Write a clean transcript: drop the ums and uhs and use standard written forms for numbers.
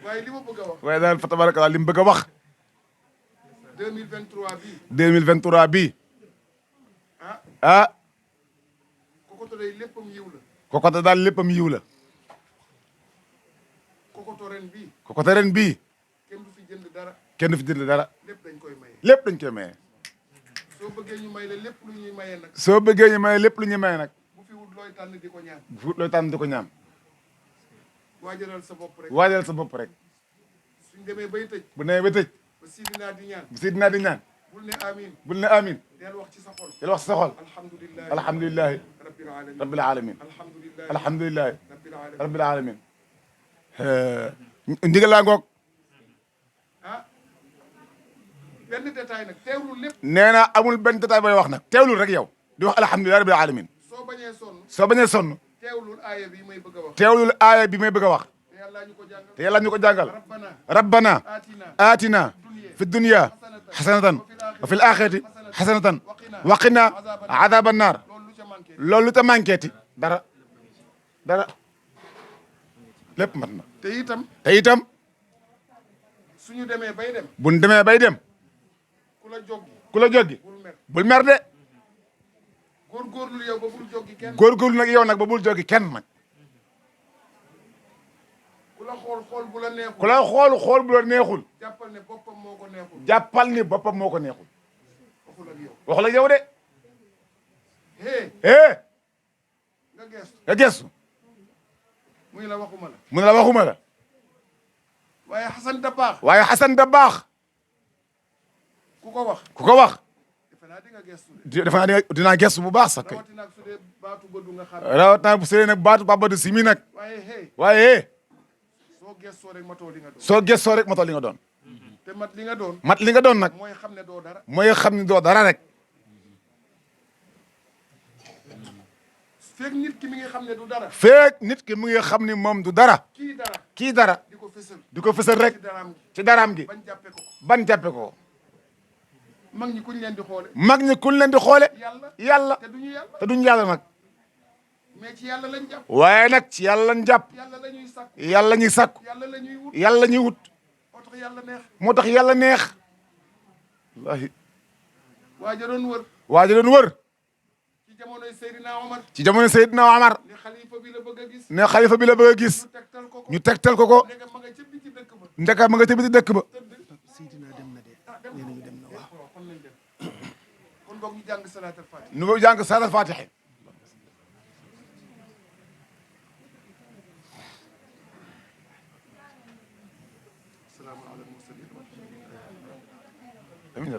waaye li ma bëgg a wax. waaye daal fa tabarakallah li mu bëgg a wax. 2023 bii. 2023 bii. ah. Kokoto day léppam yiw la. Kokoto daal léppam yiw la. Kokoto ren bii. Kokoto ren bii. kenn du fi jënd dara. kenn du fi jënd dara. lépp dañ koy maye. lépp dañ koy maye. soo bëggee ñu may la lépp lu ñuy maye nag. soo bëggee ñu maye lépp lu ñuy maye nag. bu fi wut looy tànn di ko ñaan. bu fi wut looy tànn di ko ñaan. waajalal sa bopp rek. waajalal sa bopp rek. suñ demee bay tëj. bu nee ba tëj. ba Sidina di ñaan. bu Sidina di ñaan. bul ne amiin. bul ne amiin. del wax ci sa xol. del wax ci sa xol. alhamdulilah. alhamdulilah. rabbil alamin. rabbil alamin. alhamdulilah. alhamdulilah. rabbil alamin. rabbil alamin. ndigal laa ngoog. ah benn détail nag teewlul lépp. nee na amul benn détail booy wax nag. teewlul rek yow. di wax alhamdulilah rabbil alamin. soo bañee sonn. soo bañee sonn. teewlul aaya bi may bëgg a wax. teewlul aaya bi may bëgg a wax. te yàlla ñu ko jàngal. te yàlla ñu ko jàngal. rabbana. rabbana aatina. aatina fi dunya xasanatan wa fil axirati xasanatan wa qina adaba annar. loolu lu ca manqué. loolu lu ta manqueeti dara dara lépp mat na. te itam. te itam suñu demee bay dem. buñ demee bay dem. ku la joggi. ku la joggi bul mer. bul mer de. góorgóorlu yow ba bul joggi kenn. góorgóorlu nag yow nag ba bul joggi kenn nag. ku la xool xool bu la neexul. ku la xool bu la neexul. jàppal ne boppam moo ko neexul. jàppal ni boppam moo ko neexul. waxul ak yow. waxul ak yow de. hee. nga gestu. nga gestu. muy la waxuma la. mu ne la waxuma la. waaye Xasan Dabaax. waaye Xasan Dabaax. ku ko wax. ku ko wax. defe naa di nga gestu de. defe naa dinaa gestu bu baax sax kay. rawatina ak su dee baatu bëdu nga xam. rawatina bu sëy nag baatu Papa de Simi nag. waaye hey. waaye. soo gestoo rek matoo li nga doon. soo gestoo rek matoo li nga doon. te mat li nga doon. mat li nga doon nag. mooy xam ne doo dara. mooy xam ni doo dara rek. feeg nit ki mi ngi xam ne du dara. feeg nit ki mu ngi xam ni moom du dara. kii dara. kii dara. di ko fësal. di ko fësal rek. ci daraam gi. ci daraam gi. bañ jàppe ko. ban jàppe ko. mag ñi kuñ leen di xoole. mag ñi kuñ leen di xoole. yàlla. yàlla te duñu yàlla. te duñ yàlla nag. mais ci yàlla lañ jàpp. waaye nag ci yàlla lañ jàpp. yàlla la ñuy sàkku. yàlla ñuy sàkku. yàlla la ñuy wut. yàlla ñuy wut. moo tax yàlla neex. moo tax yàlla neex. wallaahi. waa ja doon wër. waa ji doon wër. ci jamonoy Seydina Omar. ci jamono Seydina Omar. ne xalifa bi la bëgg a gis. ne xalifa bi la bëgg a gis. ñu tegtal ko ko. ñu tegtal ko ko. ndegam ma nga ca biti dëkk ba. ndeka ma nga tëbiti dëkk ba. Seydina dem na de. ah dem nee nañu dem na waaw. kon nañ dem. kon boog ñu jàng salaatal faatiha. nu jàng salaatal faatiha. salaamu alal mursaliin. amiin.